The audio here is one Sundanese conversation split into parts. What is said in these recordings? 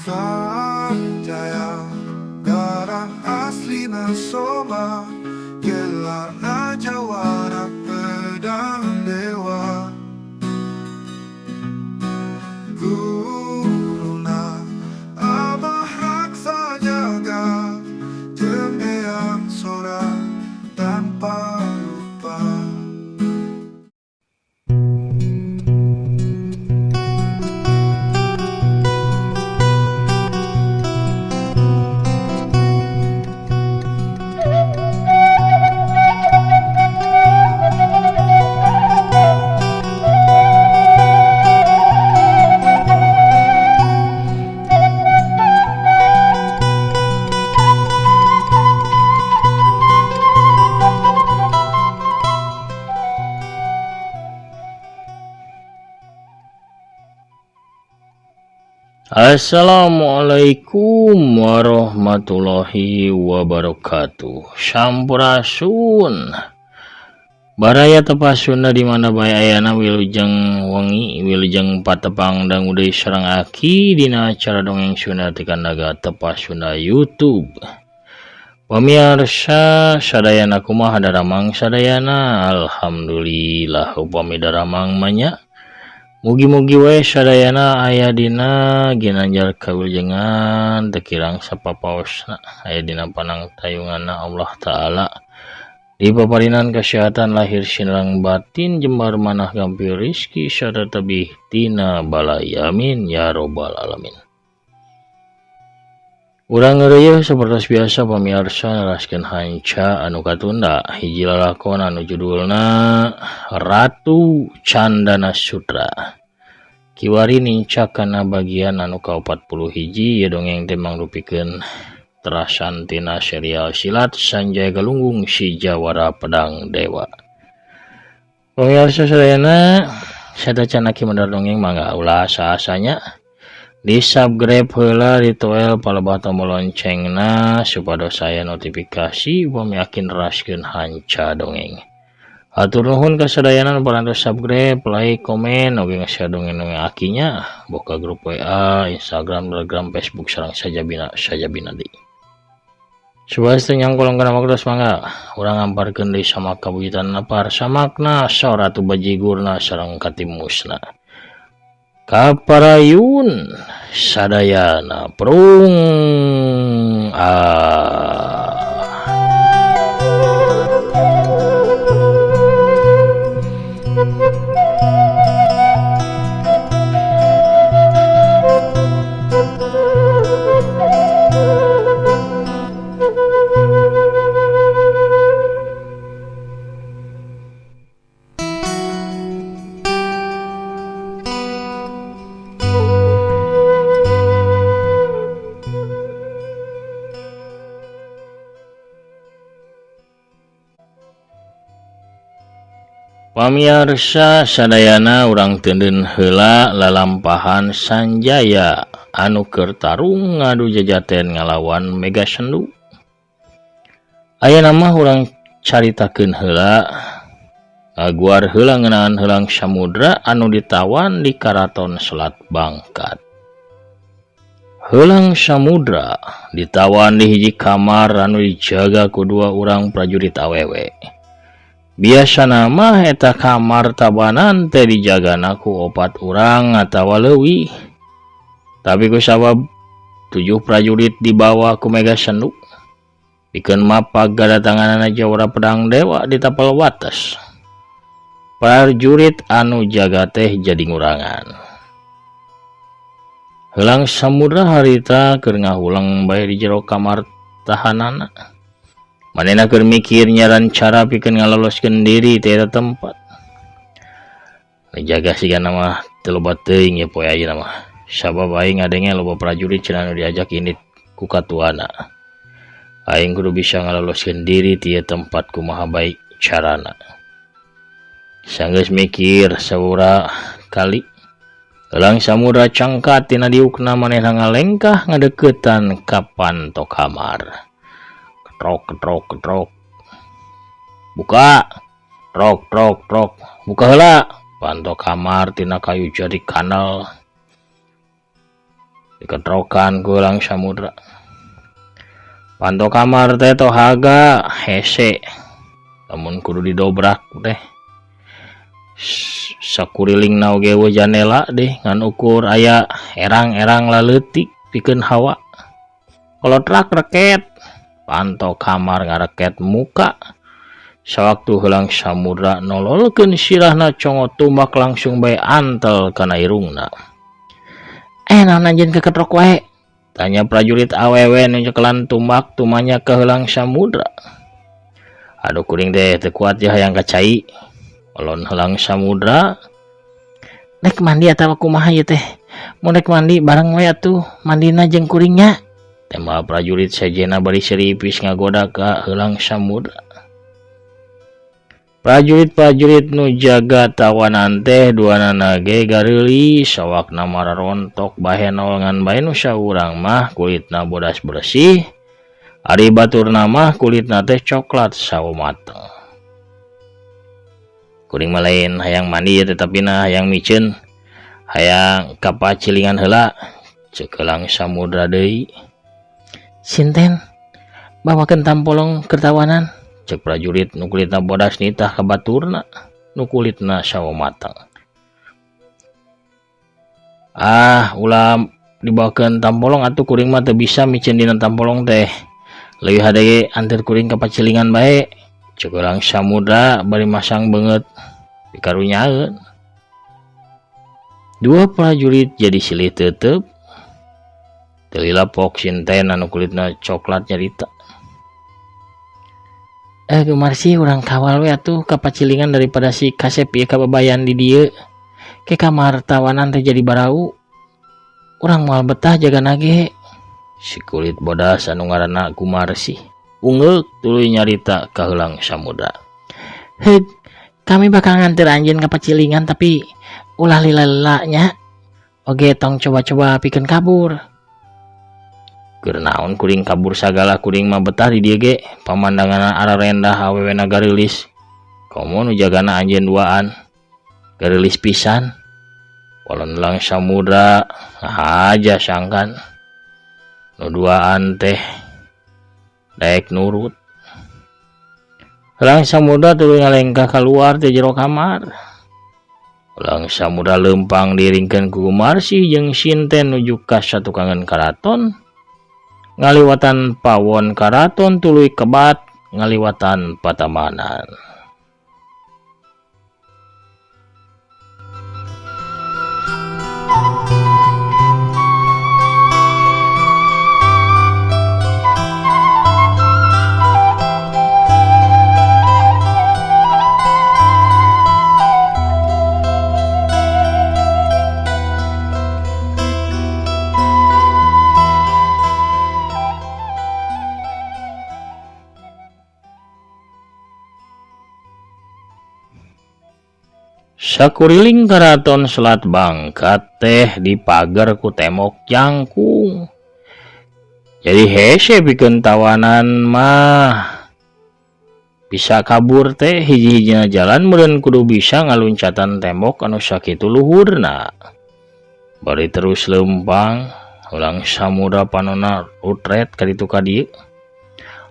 Sanjaya, darah aslina Soma, gelarna jawara pedang dewa. Guruna Abah Raksa Jaga, jeung Eyang Sora tanpa lupa. Assalamualaikum warahmatullahi wabarakatuh. Sampurasun. Baraya tepas Sunda di mana bae ayana, wilujeng wengi, wilujeng patepang dangu deui sareng Aki dina acara Dongeng Sunda ti kandaga Tepas Sunda YouTube. Pamiarsa sadayana, kumaha daramang sadayana? Alhamdulillah upami daramang mah nya. Mugi-mugi we sadayana aya dina ginanjar kawilujengan teu kirang sapapaosna, aya dina panangtayunganna Allah Ta'ala, dipaparinan kesehatan lahir sinareng batin, jembar manah gampil rizki sarta tebih tina balai, amin ya robbal alamin. Urang ngeureuyeuh sapertos biasa, pamiarsa, neraskeun hanca anu katunda, hiji lalakon anu judulna Ratu Candana Sutra. Kiwari nincak kana bagian anu ka-41. Ieu dongeng teh mangrupikeun terasan tina serial silat Sanjaya Galunggung si Jawara Pedang Dewa. Pamiarsa sadayana, satacan Aki medar dongeng, mangga ulah asa-asanya di subscribe heula, ditoel palebah tombol loncengna supados aya notifikasi upami Aki neraskeun hanca dongeng. Hatur nuhun ka sadayana nu parantos subscribe, like, komen, oge nge-share dongeng-dongeng Aki nya, boka grup WA, Instagram, Telegram, Facebook sareng sajabina sajabina deui. Supaya teu nyangkolong kana waktos, mangga urang ngamparkeun deui samak kabuyutan napar samakna Ratu Bajigurna sareng katimusna. Kaparayun sadayana, prung ah. Pamiarsa sadayana, urang teundeun heula lalampahan Sanjaya anu keur tarung ngadu jajaten ngalawan Mega Sendu. Ayeuna mah urang caritakeun heula, ngaguar heula ngeunaan Heulang Samudra anu ditawan di Karaton Selat Bangkat. Heulang Samudra ditawan di hiji kamar anu dijaga ku dua urang prajurit awewe. Biasana mah eta kamar tabanan teh dijagana ku opat urang atawa leuwih. Tapi ku sabab tujuh prajurit dibawa ku Mega Sendu, pikeun mapag kadatanganana Jawara Pedang Dewa di tapal wates, prajurit anu jaga teh jadi ngurangan. Heulang Samudra harita keur ngahuleng bae di jero kamar tahanana. Manehna keur mikir nyaran cara pikeun ngaloloskeun diri ti eta tempat. Jaga sigana mah teu loba teuing ye poe ayeuna mah. Sabab aing ngadenge loba prajurit cenah nu diajak indit ku katuana. Aing kudu bisa ngaloloskeun diri ti ieu tempat kumaha bae carana. Sanggeus mikir sababaraha kali, Heulang Samudra cangkat tina diukna. Manehna ngalengkah ngadeukeutan ka panto kamar. Ketrok, ketrok, ketrok. Buka. Trok, trok, trok. Buka heula. Panto kamar tina kayu jadi kanal. Diketrokan ku Helang Samudra. Panto kamar teh tohaga hese. Lamun kudu didobrak teh. Sakurilingna oge eueuh janela deh ngan ukur aya erang-erang laleutik pikeun hawa. Kolotrak reket. Panto kamar ngareket muka. Sawaktu Helang Samudra nololkeun sirahna congot tumbak langsung bae antel kana irungna. Naon anjeun keketrok wae? Tanya prajurit awewe nu nyekelan tumbak tumanya ka Helang Samudra. Aduh kuring teh teu kuat ya hayang ka cai. Olon Helang Samudra. Rek mandi atawa kumaha ieu teh? Mun rek mandi bareng we atuh mandina jeung kuringnya. Tembak prajurit sejena bari seripis ngagoda ka Helang Samudra. Prajurit-prajurit nu jaga tawanan teh duanana ge gareulis sawakna mararontok bahenol ngan bae nu saurang mah kulitna bodas bersih ari baturna mah kulitna teh coklat sawo mateng. Kuring mah lain hayang mandi tetapi na hayang miceun hayang kapacilingan heula ceuk Helang Samudra deui. Sinten bawakeun tampolong keur tawanan cek prajurit nu kulitna bodas nitah ka baturna nu kulitna sawo mateng. Ah ulah dibawakeun tampolong atuh kuring mah teu bisa miceun dina tampolong teh. Leuwih hade anteur kuring ka pacilingan bae ceuk Helang Samudra bari masang beungeut pikarunyaeun. Dua prajurit jadi silih teuteub. Teu lila pok sinten anu kulitna coklat nyarita. Gumarsi urang kawal we atuh ka pacilingan daripada si kasep ieu kababayan di dieu. Ke kamar tawanan teh jadi barau. Urang moal betah jagana ge. Si kulit bodas anu ngaranna Gumarsi ungeuk tuluy nyarita ka Helang Samudra. Heug, kami bakal nganter anjeun ka pacilingan tapi ulah lila-lila nya. Oge tong coba-coba pikeun kabur. Keur naon kuring kabur sagala kuring mah betah di dieu ge pamandanganna ararendah awewena gareulis. Komo nu jagana anjeun duaan gareulis pisan. Walon Helang Samudra ngahaja sangkan nu duaan teh daek nurut. Helang Samudra tuluy ngalengkah kaluar ti jero kamar. Helang Samudra leumpang diiringkeun ku Gumarsi jeung sinten nuju ka satukangan karaton. Ngaliwatan pawon karaton tuluy kebat ngaliwatan patamanan. Sakuriling karaton Selat Bangka teh dipagar ku tembok jangkung. Jadi hese pikeun tawanan mah bisa kabur teh hiji-hijina jalan meureun kudu bisa ngaluncatan tembok anu sakitu luhurna. Bari terus leumpang Helang Samudra panona utret ka ditu ka dieu.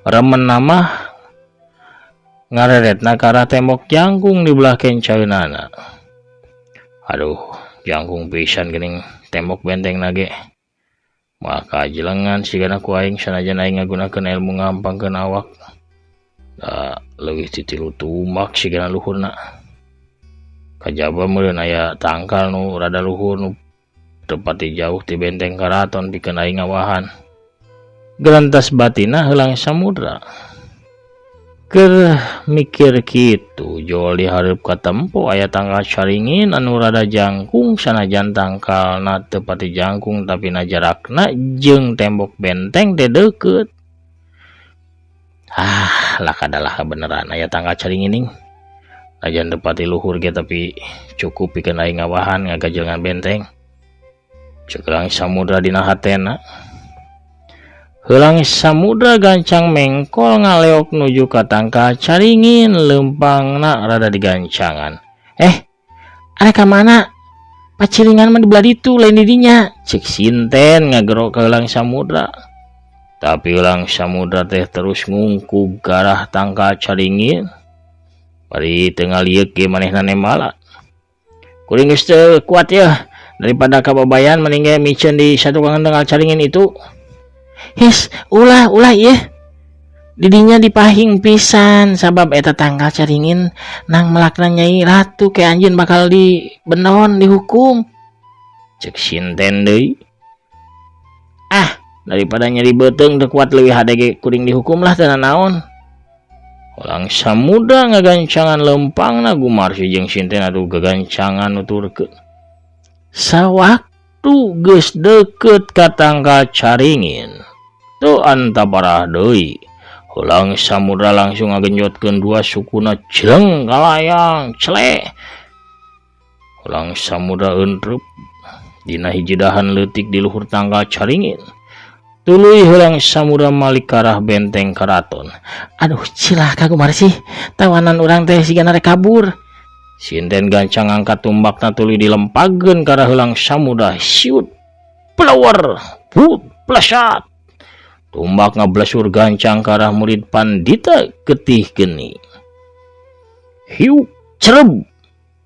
Remenna mah ngareretna ka arah tembok jangkung di belah kencaeunana. Aduh, jangkung pisan geuning tembok bentengna ge. Maka jelengan sigana ku aing sanajan aing ngagunakeun ilmu ngampangkeun awak. Da leuwih ti 3 tumbak sigana luhurna. Kajaba meureun aya tangkal nu rada luhur nu teu pati jauh ti benteng karaton pikeun aing ngawahan. Gerantas batina Helang Samudra. Keur mikir kitu jol dihareup katempo aya tangkal caringin anu rada jangkung sanajan tangkalna teu pati jangkung tapi na jarakna jeung tembok benteng teh deukeut. Ah, lakadalah beneran aya tangkal caringin ning. Najan teu pati luhur ge tapi cukup pikeun aing ngawahan ngagajeungan benteng. Ceuk Helang Samudra dina hatena. Helang Samudra gancang mengkol ngaleok nuju ka tangkal caringin leumpangna rada digancangan. Arek ka mana? Paciringan mah di belah ditu lain di dinya. Cek Sinten ngagero ka Heulang Samudra. Tapi Heulang Samudra teh terus ngungkug ka arah tangkal caringin. Bari teu ngalieuk ge manehna nembala. Kuring geus teu kuat yeuh, daripada kababayan mending ge miceun di satukangan tangkal caringin itu. His, ulah ulah ieu. Didinya dipahing pisan sabab eta tangkal caringin nang melakna Nyai Ratu ke anjeun bakal dibenon dihukum. Cek Sinten deui. Ah, daripada nyeri beuteung teu kuat leuwih hade ge kuring dihukum lah teu nanaon. Heulang Samudra ngagancangan leumpangna Gumarsi jeung Sinten atuh gagancangan nuturkeun. Sawaktu geus deukeut ka tangkal caringin, teu antabarah deui. Heulang Samudra langsung ngagenjotkeun dua sukuna jleng kalayang clek. Heulang Samudra euntreup dina hiji dahan leutik di luhur tangkal caringin. Tuluy Heulang Samudra malik ka arah benteng karaton. Aduh cilaka Gumarsi, tawanan urang teh sigana rek kabur. Sinten gancang ngangkat tumbakna tuluy dilempageun ka arah Heulang Samudra. Siut blower, put plesat. Tumbak ngablesur gancang ka arah murid pandita getih geni. Hiu cereb.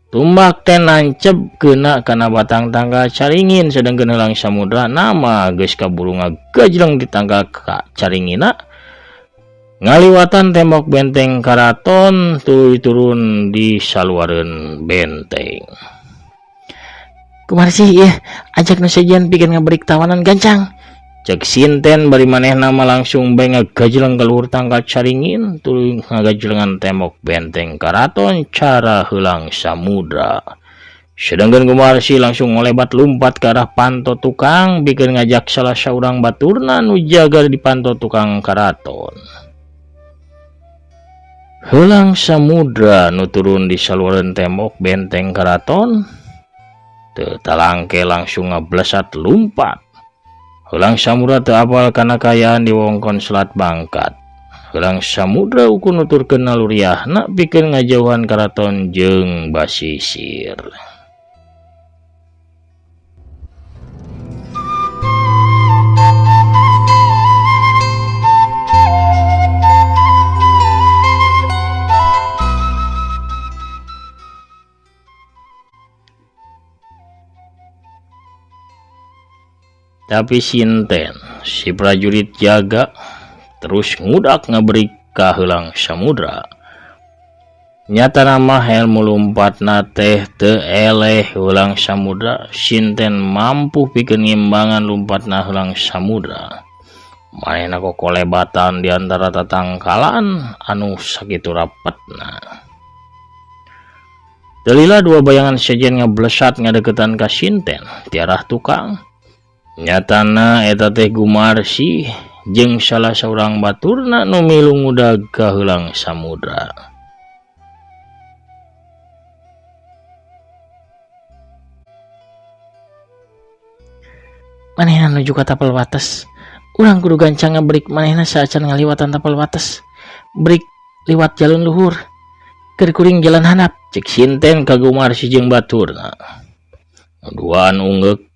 Tumbak teh nancep kena kana batang tangkal caringin sedangkeun Heulang Samudra nama geus kaburu ngagajleng di tangkal caringina. Ngaliwatan tembok benteng karaton tuluy turun di saluareun benteng. Kumaha sih ieu ajak nu sejen pikeun ngaberik tawanan gancang. Cek Sinten bari manehna mah langsung bae ngagajleng ka luhur tangkal caringin tuluy ngagajlengan tembok benteng karaton cara Heulang Samudra. Sedangkeun Gumarsi langsung ngolebat lumpat ka arah panto tukang pikeun ngajak salah saurang baturna nu jaga di panto tukang karaton. Heulang Samudra nu turun di saluareun tembok benteng karaton teu talangke langsung ngablesat lumpat. Heulang Samudra teu apal kana kaayaan di wewengkon Selat Bangkat. Heulang Samudra ukur nuturkeun naluriahna pikeun ngajauhan karaton jeung basisir. Tapi Sinten si prajurit jaga terus ngudak ngaberi ka Heulang Samudra. Nyatana mah ilmu lumpatna teh teu eleh Heulang Samudra. Sinten mampu pikeun ngimbangan lumpatna Heulang Samudra. Manehna kokolebatan di antara tatangkalan anu sakitu rapetna. Teu lila dua bayangan sejen ngablesat ngadeukeutan ka Sinten ti arah tukang. Nyatana eta teh Gumarsi jeung salah saurang baturna nu milu ngudag ka Heulang Samudra. Manehna nuju ka tapel wates. Urang kudu gancang ngabrik manehna saacan ngaliwatan tapel wates. Brik liwat jalun luhur. Keur kuring jalan handap. Cek Sinten ka Gumarsi jeung baturna. Duaan unggeuk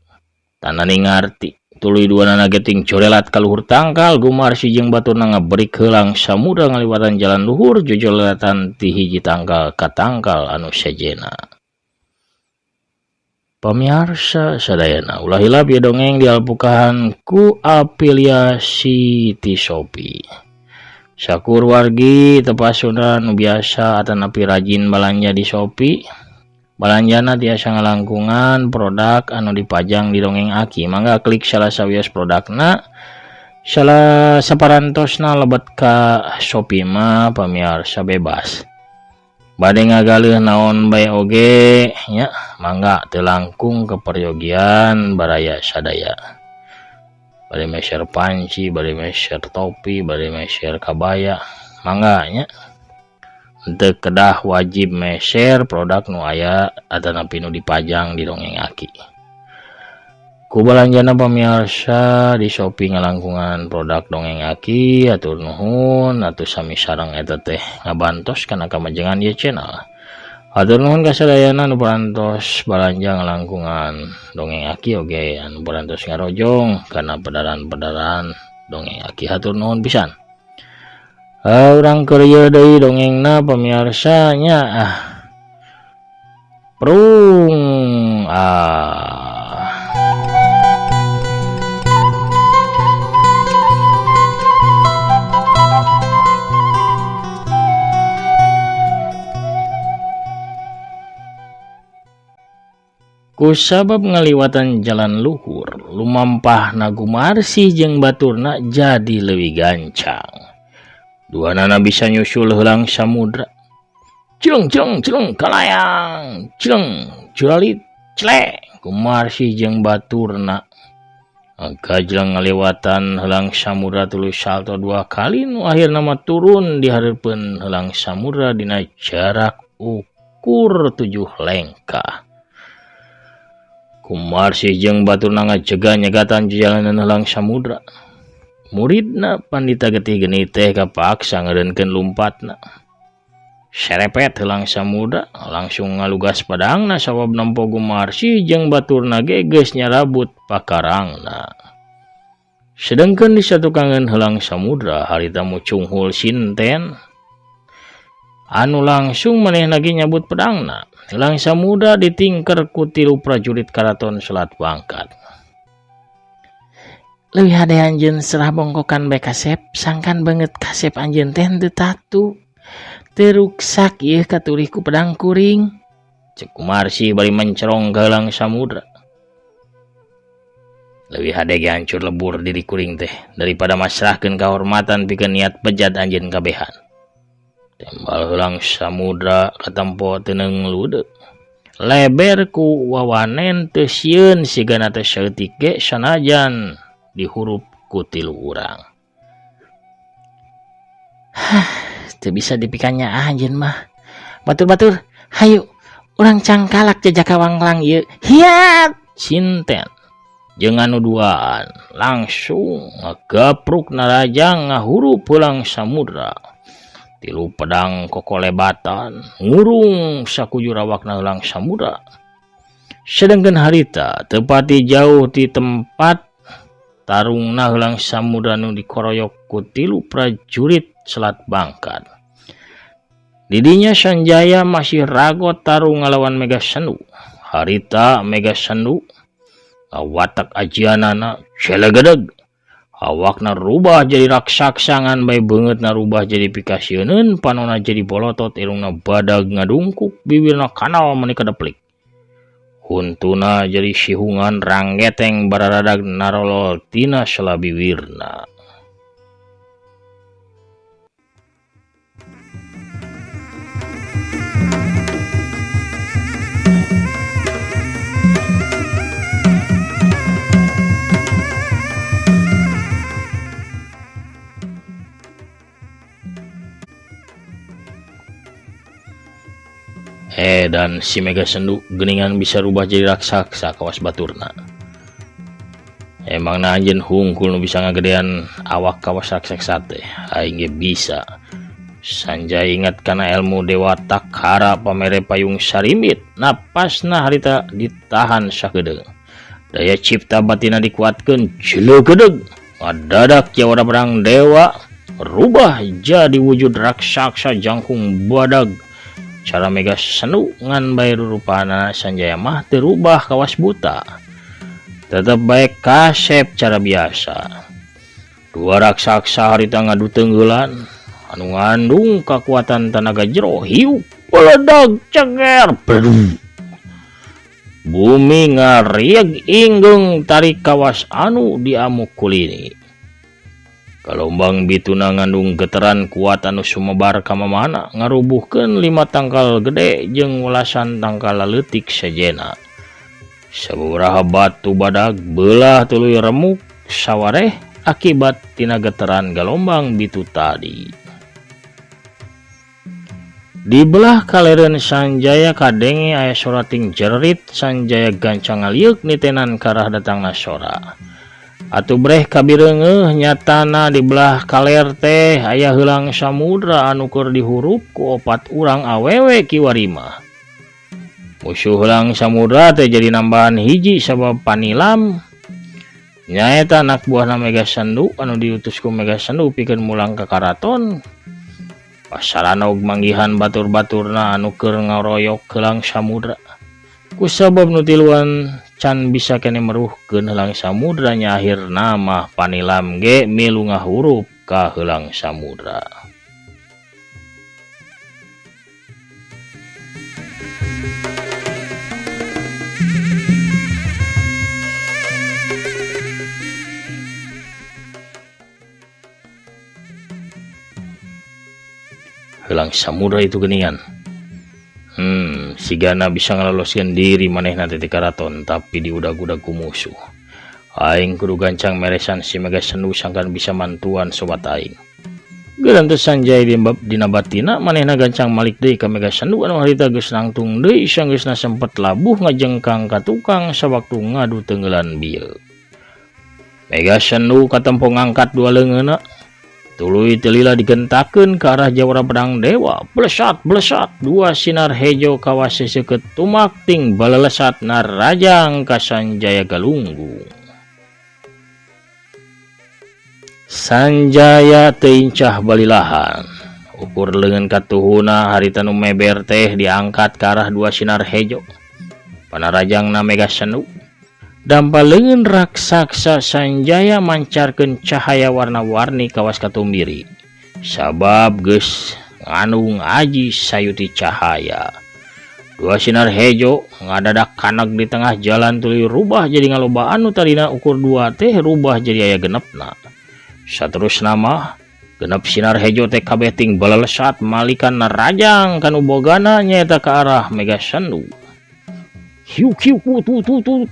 tanani ngarti. Tuluy duanana geting corelat ka luhur tangkal. Gumarsi jeung baturna ngabrik Heulang Samudra ngaliwatan jalan luhur jojolatan ti hiji tangkal ka tangkal anu sejena. Pamiarsa sadayana ulah hilap ieu dongeng dialpukahan ku afiliasi ti Shopee. Sakur wargi tepasuna nu biasa atanapi rajin balanja di Shopee. Balanjana tiasa ngalangkungan produk anu dipajang di dongeng Aki. Mangga klik salah sawios produkna. Salah saparantosna lebet ka Shopee mah pamiarsa bebas. Bade ngagaleuh naon bae oge nya mangga teu langkung keperyogian baraya sadaya. Bade meser panci, bade meser topi, bade meser kabaya, mangga nya. Teu kedah wajib meser produk nu aya atanapi nu dipajang di dongeng Aki. Ku balanjana pamiarsa di Shopee ngalangkungan produk dongeng Aki atur nuhun atuh sami sareng eta teh ngabantos kana kamajengan ieu channel. Hatur nuhun kasadayana anu parantos balanja ngalangkungan dongeng Aki oge anu parantos ngarojong kana pedaran-pedaran dongeng Aki, hatur nuhun pisan. Urang keur ieu deui dongengna pamiarsa nya ah. Prung ah. Kusabab ngaliwatan jalan luhur, lumampahna Gumarsih jeung baturna jadi leuwih gancang. Duanana bisa nyusul heulang samudra. Cileng cileng cileng kalayang, cileng curalit clek. Gumarsih jeung baturna gajleng ngaliwatan heulang samudra tuluy salto dua kali nu akhirna mah turun di hareupeun heulang samudra dina jarak ukur 7 lengkah. Gumarsih jeung baturna ngajega nyegatan jalanan heulang samudra. Muridna Pandita Getih Geni teh kapaksa ngeureunkeun lumpatna. Serepet heulang samudra langsung ngalugas padangna sabab nempo Gumarsih jeung baturna ge geus nyarabut pakarangna. Sedengkeun di satukangeun heulang samudra harita mucunghul sinten anu langsung manehna ge nyabut pedangna. Heulang samudra ditingker ku 3 prajurit karaton Selat Bangkat. Leuwih hade anjeun serah bongkokan bae kasep, sangkan beungeut kasep anjeun teh henteu tatu. Teu ruksak ieu katurih ku pedang kuring. Cek Gumarsih bari mencerong ka heulang samudra. Leuwih hade ge hancur lebur diri kuring teh daripada masrahkeun kahormatan pikeun niat bejat anjeun kabehan. Tembal heulang samudra katempo teu ludeuk. Leber ku wawanen teu sieun sigana teh saeutik ge sanajan dihurup ku 3 urang. Hah, teu bisa dipikannya anjeun mah. Batur-batur, hayu urang cangkalak jajaka wanglang ieu. Hiat sinten jeung anu duaan langsung ngagepruk narajang ngahurup heulang samudra. 3 pedang kokolebatan ngurung sakujur awakna heulang samudra. Sedengkeun harita teu pati jauh ti tempat tarungna heulang samudra nu dikoroyok ku 3 prajurit Selat Bangkat. Didinya Sanjaya masih ragot tarung ngalawan Mega Senu. Harita Mega Senu watak ajianana celegedeg. Awakna rubah jadi raksasa ngan bae beungeutna rubah jadi pikasieuneun, panona jadi bolotot, irungna badag ngadungkuk, bibirna kanal meuni kadeplik. Huntuna jadi sihungan ranggeteng bararadag narolol tina selabiwirna. Dan si Mega Sendu geningan bisa rubah jadi raksasa kawas baturna. Emang na anjeun hungkul nu bisa ngagedean awak kawas raksasa teh, aing ge bisa. Sanjaya ingat kana ilmu Dewa Takara pamere payung sarimit, napasna harita ditahan sakedeung. Daya cipta batina dikuatkeun jeleugedeg. Ngadadak jawara perang dewa rubah jadi wujud raksasa jangkung badag. Cara Mega Senu ngan bae rupana Sanjaya mah teu rubah kawas buta. Tetep bae kasep cara biasa. 2 raksasa harita ngadu teunggelan anu ngandung kakuatan tanaga jero hiu peledag ceger bedung. Bumi ngarieg inggeung tarik kawas anu diamuk kulini. Galombang bituna ngandung getaran kuat anu sumebar ka mamana ngarubuhkeun 5 tangkal gede jeung welasan tangkal leutik sejena. Sababaraha batu badag beulah tuluy remuk sawareh akibat tina getaran galombang bitu tadi. Di belah kalereun Sanjaya kadenge aya sora ting jerit. Sanjaya gancang ngalieuk nitenan karah datangna sora. Atuh breh kabireungeuh nyatana di belah kaler teh aya heulang samudra anu keur dihurup ku 4 urang awewe kiwari mah. Musuh Heulang Samudra teh jadi nambahan hiji sabab Panilam nyaeta anak buahna Mega Sendu anu diutus ku Mega Sendu pikeun mulang ka karaton. Pasaranog manggihan batur-baturna anu keur ngaroyok Heulang Samudra. Kusabab nu tiluan can bisa keneh meruhkeun Heulang Samudra nya akhirna mah Panilam ge milu ngahurup ka Heulang Samudra. Heulang Samudra itu geuningan. Sigana bisa ngaloloskeun diri manehna teh ti karaton tapi diudag-udag ku musuh. Aing kudu gancang meresan si Mega Sendu sangkan bisa mantuan sobat aing. Geuran teh Sanjaya dina batina manehna gancang malik deui ka Mega Sendu anu harita geus nangtung deui sanggeusna sempet labuh ngajengkang ka tukang sawaktu ngadu tenggelan bieu. Mega Sendu katempo ngangkat dua leungeunna. Tuluy teu lila digentakeun ka arah jawara pedang dewa. Blesat blesat dua sinar hejo kawas seseukeut tumak ting balelesat narajang ka Sanjaya Galunggung. Sanjaya teu incah balilahan. Ukur leungeun katuhuna harita nu meber teh diangkat ka arah dua sinar hejo. Panarajangna Mega Sendu. Dampa leungeun raksasa Sanjaya mancarkeun cahaya warna-warni kawas katumbiri. Sabab geus ngandung aji sayuti cahaya. Dua sinar hejo ngadadak kaneg di tengah jalan tuluy rubah jadi ngalobaan nu tadina ukur dua teh rubah jadi aya genepna. Saterusna mah genep sinar hejo teh kabeh ting balelesat malikan narajang kanu bogana nyaeta ka arah Mega Sendu. Hiu hiu tu tu tu.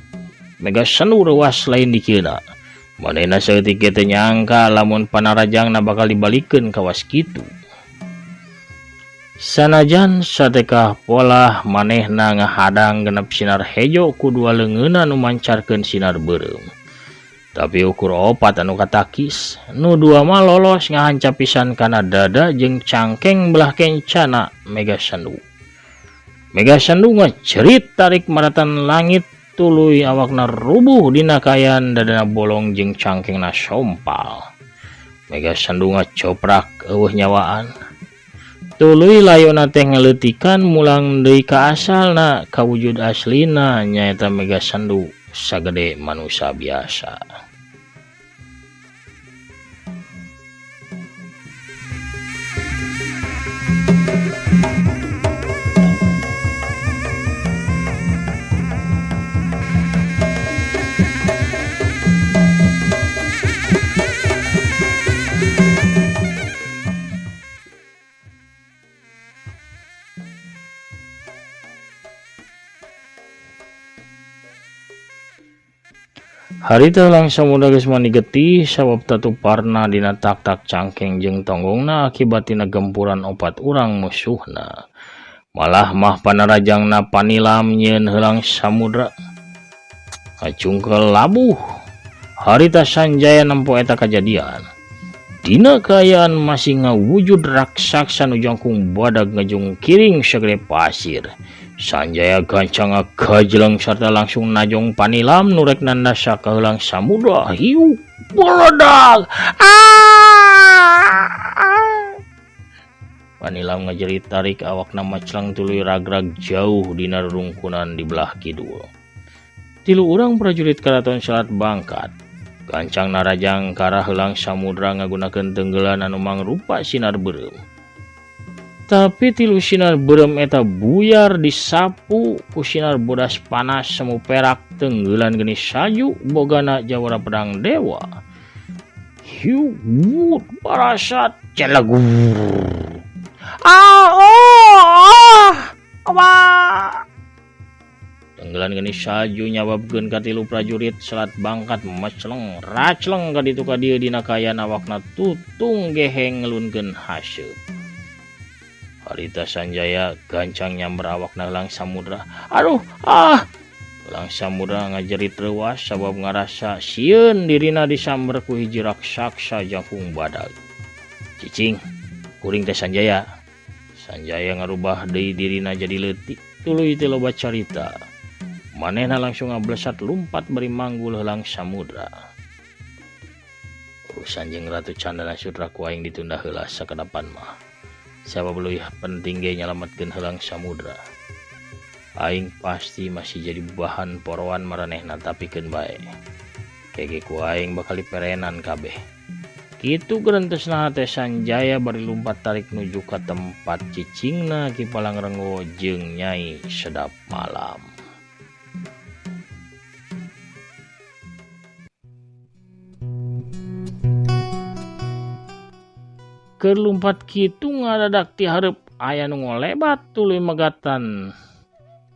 Mega Sendu reuas lain dikeuna. Manehna saeutik ge teu nyangka lamun panarajangna bakal dibalikeun kawas kitu. Sanajan satekah polah manehna ngahadang genep sinar hejo ku dua leungeunna nu mancarkeun sinar beureum. Tapi ukur opat anu katakis, nu dua mah lolos ngahancap pisan kana dada jeung cangkeng belah kencana Mega Sendu. Mega Sendu ngacerit tarik maratan langit tuluy awakna rubuh dina kaayaan dadana bolong jeung cangkengna sompal. Mega Sendu ngacoprak eueuh nyawaan. Tuluy layona teh ngaleutikan mulang deui ka asalna ka wujud aslina nyaeta Mega Sendu sagede manusa biasa. Harita Heulang Samudra geus mani getih sabab tatuparna dina tak-tak cangkeng jeung tonggongna akibat tina gempuran opat urang musuhna. Malah mah panarajangna Panilam nyieun Heulang Samudra. Kacungkel labuh. Harita Sanjaya nempo eta kajadian. Dina kaayaan masih ngawujud raksasa nu jangkung badag ngajungkiring sagede pasir. Sanjaya gancang ngagajleng sarta langsung najong Panilam nu rek nandasa ka Heulang Samudra. Hiu beledag. Panilam ngajerit tarik awakna macleng tuluy ragrag jauh dina rurungkunan di belah kidul. Tilu urang prajurit karaton Selat Bangkat gancang narajang ka arah Heulang Samudra ngagunakeun tenggelan anu mangrupa sinar beureum. Tapi tilu sinar beureum eta buyar disapu ku sinar bodas panas semu perak tenggelan geunis salju bogana jawara pedang dewa. Hiu wut parasat celegur. Ah oh ah wah. Tenggelan geunis salju nyababkeun katilu prajurit Selat Bangkat mecleng racleng ka ditu ka dieu dina kaayaan awakna tutung geheng ngelunkeun haseup. Harita Sanjaya gancang nyamber awakna Heulang Samudra. Aduh, ah! Heulang Samudra ngajerit reuas sabab ngarasa sieun dirina disamber ku hiji raksasa jangkung badag. Cicing, kuring teh Sanjaya. Sanjaya ngarubah deui dirina jadi leutik. Tuluy teh loba carita. Manehna langsung ngablesat lumpat bari manggul heulang samudra. Urusan jeung Ratu Candana Sutra ku aing ditunda heula sakedapan mah. Sabab leuwih penting ge nyalametkeun heulang samudra. Aing pasti masih jadi bahan poroan maranehna tapi keun bae. Kege ku aing bakal diperenan kabeh. Kitu gerentesna teh Sanjaya bari lumpat tarik nuju ka tempat cicingna Ki Palangrenggo jeung Nyai Sedap Malam. Keur lumpat kitu ngadadak ti hareup aya nu ngolebat tuluy megatan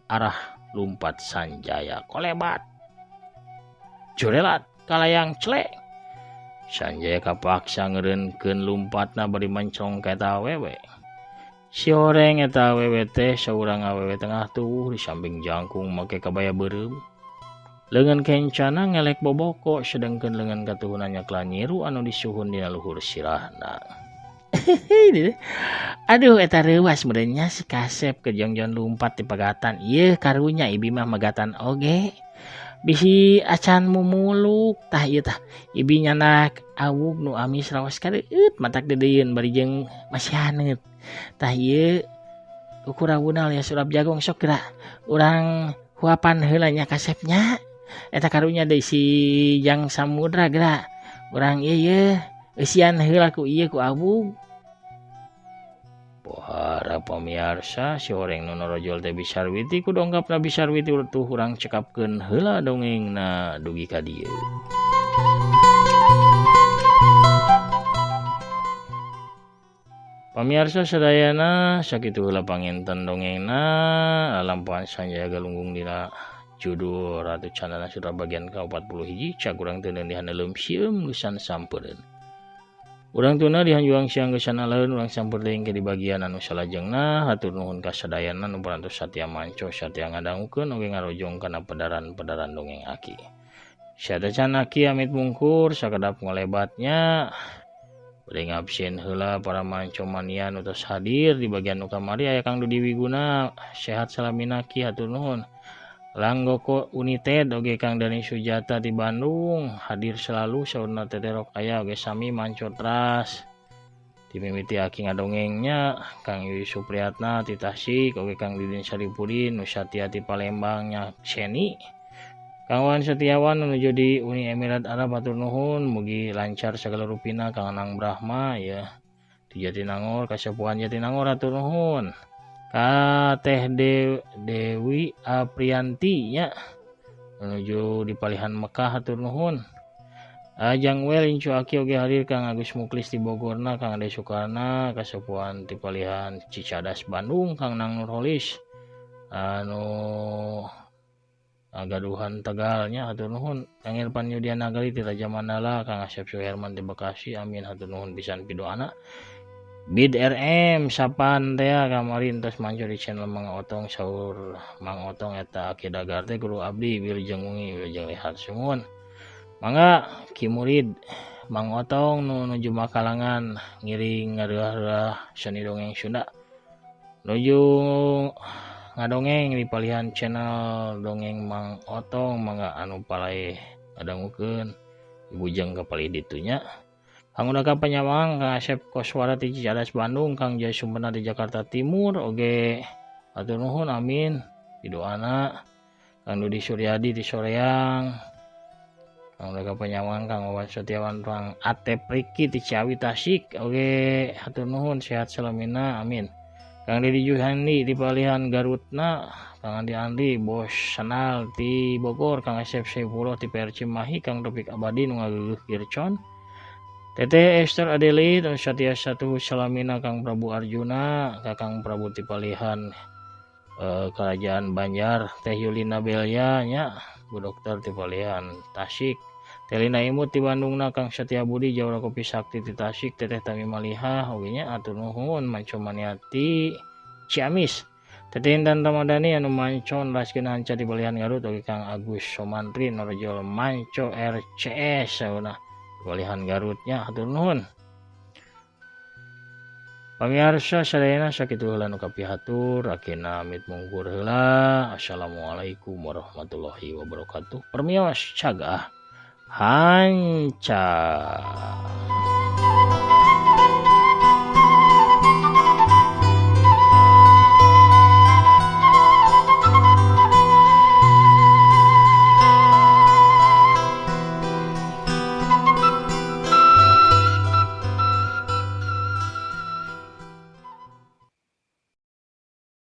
arah lumpat Sanjaya kolebat. Jurelat kalayang clek. Sanjaya kapaksa ngeureunkeun lumpatna bari mencong ka eta awewe. Si horeng eta awewe teh saurang awewe tengah tuwuh di samping jangkung make kabaya beureum. Leungeun kencana ngelek boboko sedengkeun leungeun katuhuna nyakla nyiru anu disuhun dina luhur sirahna. Aduh eta reuas meureun nya si kasep keur jongjon lumpat di pagatan. Ieu karunya ibi mah megatan oge. Bisi acan mumuluk tah ieu tah ibi nyanak awug nu amis raos kareueut matak deudeuyeun bari jeung masih haneut. Tah ieu ukur awuna alias urap jagung sok geura urang huapan heula nya kasep nya. Eta karunya deui si Jang Samudra geura urang ieu yeuh eusian heula ku ieu ku awug. Pohara pamiarsa si horeng nu norojol teh Bisarwiti ku dongkapna Bisarwiti tuh urang cekapkeun heula dongengna dugi ka dieu. Pamiarsa sadayana sakitu heula panginten dongengna lalampuan Sanjaya Galunggung dina judul Ratu Candana Sutra bagian ka-41 cak urang teu dihaneuleum sieum geusan sampeureun. Urang tuna dihanjuang siang geus alaeun urang sampeur deui ke di bagian anu salajengna hatur nuhun ka sadayana nu parantos satia manco satia ngadangukeun oge ngarojong kana pedaran-pedaran dongeng aki. Sadacan aki amit mungkur sakedap ngolebatnya bade ngabsen heula para manco mania nu tos hadir di bagian nu kamari aya Kang Dudi Wiguna sehat salamina ki hatur nuhun. Langgoko United oge Kang Dani Sujata di Bandung hadir selalu saurna teterok aya oge sami manco teras dimimiti aki ngadongengnya Kang Yui Supriyatna ti Tasik oge Kang Didin Saripudin nu satia ti Palembang nya Seni Kang Wan Setiawan menuju di Uni Emirat Arab hatur nuhun mugi lancar sagala rupina Kang Anang Brahma ya di Jatinangor kasepuhan Jatinangor hatur nuhun ka Teh Dewi Aprianti nya menuju di Palihan Mekah hatur nuhun. Ajang Wel incu aki oge hadir Kang Agus Muklis di Bogorna Kang Ade Sukarna kasepuhan di Palihan Cicadas Bandung Kang Nang Nurholis anu gaduhan Tegalnya hatur nuhun Kang Irfan Yudian Nagari ti Raja Mandala Kang Asep Suherman di Bekasi amin hatur nuhun pisan pidoana Bid RM sapan teh kamari entos manco di channel Mang Otong saur Mang Otong eta aki dagar teh guru abdi wilujeng wengi wilujeng lihat sumuhun. Mangga ki murid Mang Otong nu nuju makalangan ngiring ngareuah-reuah seni dongeng Sunda nuju ngadongeng di palihan channel dongeng Mang Otong mangga anu palai ngadangukeun ibujeng ka palih ditunya. Kang Udaka Panyawang, Kang Asep Koswara di Cicadas Bandung, Kang Jaya Sumpena di Jakarta Timur, oge hatur nuhun amin pidoana Kang Dudi Suryadi di Soreang, Kang Udaka Panyawang, Kang Wawan Setiawan, Kang Atep Riki di Ciawi Tasik, oge hatur nuhun sehat salamina amin. Kang Deddy Juhandi di Palihan Garutna, Kang Andi Andi Bos Sanal di Bogor, Kang Asep Saifullah di PR Cimahi, Kang Topik Abadi nu ngageuh Gircon, Teteh Esther Adeli dan Satya Satu Salamina Kang Prabu Arjuna, Kakang Prabu Tipalihan Kerajaan Banjar, Teh Yulina Belia nya, Bu Dokter Tipalihan Tasik, Teh Lina Imut di Bandungna, Kang Satya Budi Jawara Kopi Sakti di Tasik, Teteh Tami Maliha oge nya atur nuhun manco maniati Ciamis, Teteh Intan Ramadhani anu manco raskeun hanca di Palihan Garut oge Kang Agus Somantri Norjol manco RCS sauna Palihan Garutnya hatur nuhun. Pamiarsa sadayana, sakitu heula nu kapihatur, akhirna amit mungkur heula. Assalamualaikum warahmatullahi wabarakatuh. Permios, cagah hanca.